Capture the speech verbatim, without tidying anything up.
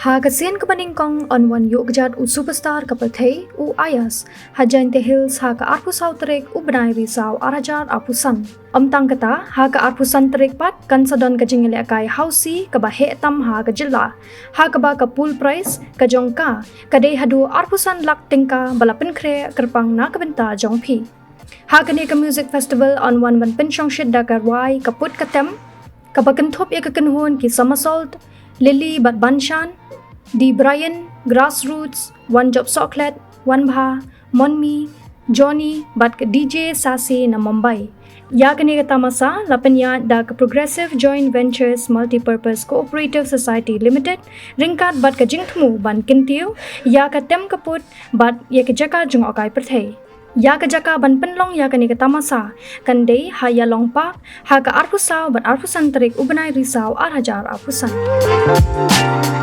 Ha ka sien kaba nyngkong yn wan ïuh kjat u superstar ka pyrthei u Ayas ha Jaintia Hills ha ka arphew saw tarik u bnai Risaw ar hajar arphew san. Ym tang kata, ha ka arphew san tarik pat kan sa don ka jingïalehkai hausi kaba heh tam ha ka jylla, ha kaba ka pool prize ka jong ka ka dei haduh arphew san lak tyngka ba la pynkhreh kyrpang na ka bynta jong phi. Ha kane ka music festival yn wan ban pynshongshit da ka rwai Ka Put Ka Tem, kaba kynthup ïa ka kynhun ki Somersault, Lily bad Banshan, Dee Brian, Grassroots, Wanjop Sohkhlet, Wanbha, Monmi, Johnny bad ka D J Sasi na Mumbai. Ïa kane ka tamasa la pynïaid da ka Progressive Joint Ventures Multipurpose Cooperative Society Limited ryngkat bad ka jingthmu ban kyntiew ïa ka tem ka put bad ïa ka jaka jngohkai pyrthei. Ïa ka jaka ban pynlong ïa kane ka tamasa kan dei ha Ïalong Park ha ka arphew saw bad arphew san tarik u bnai Risaw ar hajar arphew san.